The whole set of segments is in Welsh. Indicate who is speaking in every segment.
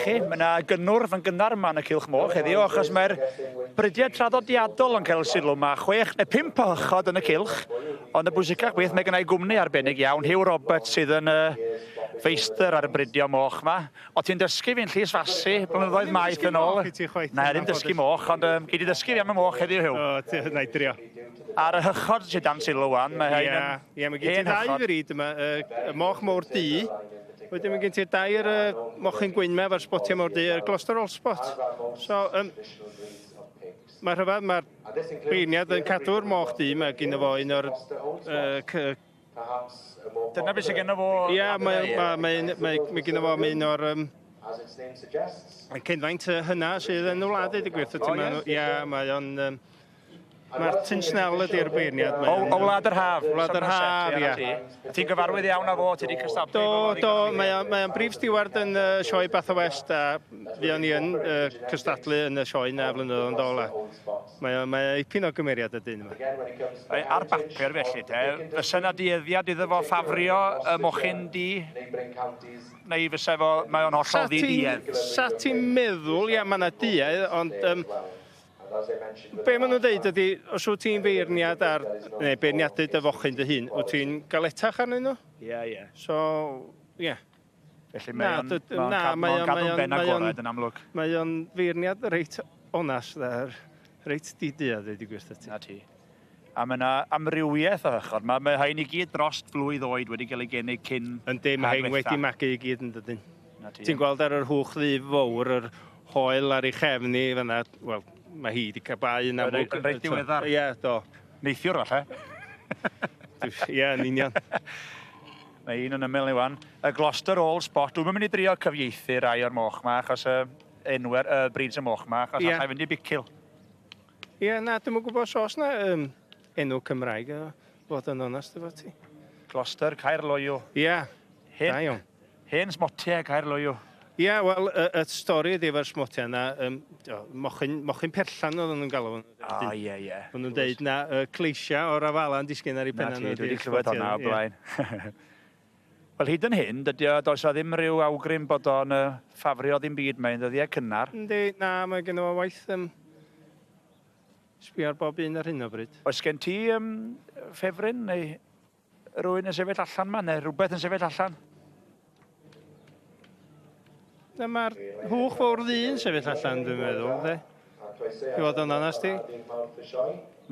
Speaker 1: chi. Mae yna gynnwrf yn gynnar yma yn y Cylch Moch heddiw achos mae'r bridiau traddodiadol yn cael sylw. Mae chwech neu pump o hychod yn y cylch, ond y bwysicach beth mae gennau gwmni arbennig iawn, Huw Roberts sydd yn y feistr ar y bridio moch yma. O ti'n dysgu fi'n Llys Fasu blynyddoedd maith yn ôl. Na, ddim dysgu moch, ond um, gei di dysgu fi am y moch heddiw, Huw.
Speaker 2: O, na i drio.
Speaker 1: Ar y hychod sydd dan sylw wan, mae rhain yn
Speaker 2: Ie, mae gen ti ddau frid yma, y moch mawr du, wedyn mae gen ti'r dair uh, mochyn gwyn yma efo'r sbotiau mawr du, yr Gloucester Old Spot. So, um, mae rhyfedd, mae'r beirniad yn cadw'r moch du, mae gen fo un o'r uh,
Speaker 1: Dyna beth sydd gen fo.
Speaker 2: Ie, yeah, mae, mae, mae, mae, mae gen fo un o'r... Um, cenfaint hynna sydd yn y wlad, dweud y gwir. Ie, yeah, mae o'n... Um, Martin Snell ydy'r beirniad.
Speaker 1: O, o Wlad yr Haf.
Speaker 2: Wlad yr Haf, ie.
Speaker 1: Ti'n gyfarwydd iawn â fo, ti wedi cystadlu?
Speaker 2: Do, do, mae o'n mae brif stiward yn uh, sioe Bath o West a fuon ni yn uh, cystadlu yn y sioe na flynyddoedd yn dôl. Mae o'n mae ipyn o gymeriad y dyn yma.
Speaker 1: Ar bapur felly te, fysa yna dueddiad iddo fo ffafrio y mochyn du? Neu fysa fo, mae o'n hollol ddi-duedd?
Speaker 2: Sa ti'n meddwl, ia, mae yna duedd, ond um, Be maen nhw'n dweud ydy, os wyt ti'n feirniad ar, neu beirniadu dy fochyn dy hun, wyt ti'n galetach arnyn nhw?
Speaker 1: Ie, ie.
Speaker 2: So, ie. Yeah.
Speaker 1: Felly mae o'n mae o'n cadw'n ben agored yn amlwg.
Speaker 2: Mae o'n feirniad reit onast, reit di-du a dweud y gwir ti.
Speaker 1: Na ti. A mae yna amrywiaeth o hychod. Mae, mae rhain i gyd dros flwydd oed wedi cael ei geni cyn.
Speaker 2: Yndi, mae rhain wedi magu i gyd yn dydyn. Ti'n gweld ar yr hwch ddu fowr, yr hoel ar ei chefn hi fan'na, wel, mae hi wedi cael bai yn
Speaker 1: amlwg. Yn reit diweddar.
Speaker 2: Ie, do.
Speaker 1: Neithiwr falle.
Speaker 2: Ie, yn union.
Speaker 1: Mae un yn ymyl ni wan. Y Gloucester Old Spot. Dwi'm yn mynd i drio cyfieithu rai o'r moch ma, achos y enwer, y breeds y moch ma, achos yeah. allai fynd i bicil.
Speaker 2: Ie, yeah, na, dwi'm yn gwybod os oes na um, enw Cymraeg, fod yn onest efo ti.
Speaker 1: Gloucester, Caerloyw.
Speaker 2: Ie, yeah, da iawn.
Speaker 1: Hen smotiau Caerloyw.
Speaker 2: Ie, wel, y, y stori ydi efo'r smotiau yna, um, mochyn, mochyn perllan oedden nhw'n galw.
Speaker 1: O, ie, ie.
Speaker 2: O'n nhw'n deud na y cleisia o'r afala yn disgyn ar ei penna
Speaker 1: nhw. Na ti, dwi wedi clywed hwnna o blaen. Wel, hyd yn hyn, dydy o, does o ddim rhyw awgrym bod o'n uh, ffafrio ddim byd, mae'n ddyddiau cynnar.
Speaker 2: Yndi, na, mae gen o waith um, sbio ar bob un ar hyn o bryd.
Speaker 1: Oes gen ti um, ffefryn neu Rwy'n yn sefyll allan ma, neu rhywbeth yn sefyll allan?
Speaker 2: Na, mae'r hwch fawr ddu'n sefyll allan, dwi'n meddwl, de. I fod yn onest i.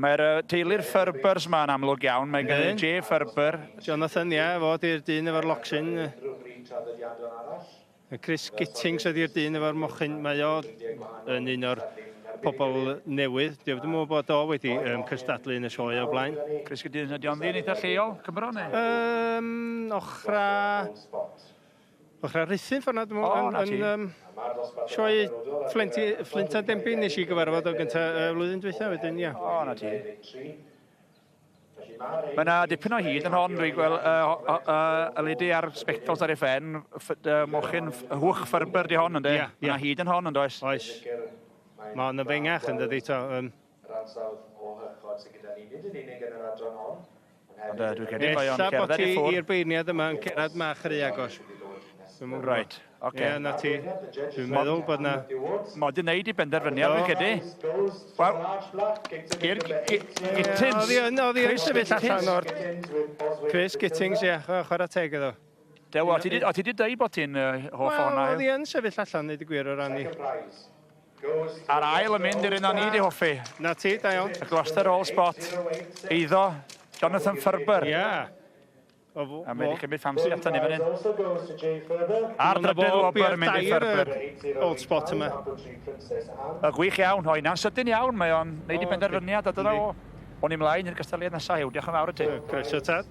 Speaker 1: Mae'r uh, teulu'r Ferbers ma yn amlwg iawn. Mae gen i J Ferber.
Speaker 2: Jonathan, ie, fo di'r dyn efo'r locsyn. Chris Gittings ydy'r dyn efo'r mochyn. Mae o yn un o'r pobl newydd. Dwi'n meddwl bod o wedi um, cystadlu yn y sioe o blaen.
Speaker 1: Chris Gittings, ydy o'n ddyn eitha lleol, Cymro neu?
Speaker 2: Um, ochra... Ochra Rhuthun ffordd na, dwi'n meddwl.
Speaker 1: O, na ti.
Speaker 2: Yn, um, sioe Flint, Flint a Denby nes i gyfarfod o gyntaf uh, flwyddyn dwytha wedyn, ia.
Speaker 1: O, na ti. Mae yna dipyn o hyd yn hon, dwi'n gweld uh, uh, uh, y lady ar spectols ar ei phen, uh, mochyn hwch ffyrbyr di hon, ynddo?
Speaker 2: Ie,
Speaker 1: Mae yna hyd yn hon, yn does?
Speaker 2: Oes. Mae hon yn fengach, yn dydi, to. Um...
Speaker 1: Ond uh, dwi'n credu bod o'n cerdded i ffwrdd.
Speaker 2: Ella bod ti i'r beirniad yma yn cerdded mach rhy agos.
Speaker 1: Right, oce.
Speaker 2: Ie, na ti. Dwi'n meddwl bod na...
Speaker 1: Mae wedi wneud i benderfyniad, dwi'n credu. Wel, Geir Gittins.
Speaker 2: Oedd hi yn, oedd hi yn sefyll allan o'r... Chris Gittings, ie, chwarae teg iddo.
Speaker 1: Dew, o ti wedi dweud bod ti'n hoff o hwnna?
Speaker 2: Wel, oedd hi yn sefyll allan, neud y gwir o ran i.
Speaker 1: A'r ail yn mynd i'r un o'n i wedi hoffi.
Speaker 2: Na ti, da iawn.
Speaker 1: Y Gloucester All Spot. Eiddo Jonathan Ferber.
Speaker 2: Ie. Yeah.
Speaker 1: A mae wedi cymryd ffansi ato ni fan hyn. A'r drydydd wobr yn mynd i Ferber.
Speaker 2: Old spot yma.
Speaker 1: Y gwych iawn, o hynna'n sydyn iawn, mae o'n neud i benderfyniad a dyna o. O'n i mlaen i'r gystadleuaeth nesaf, Huw, diolch yn fawr i ti.
Speaker 2: Croeso tad.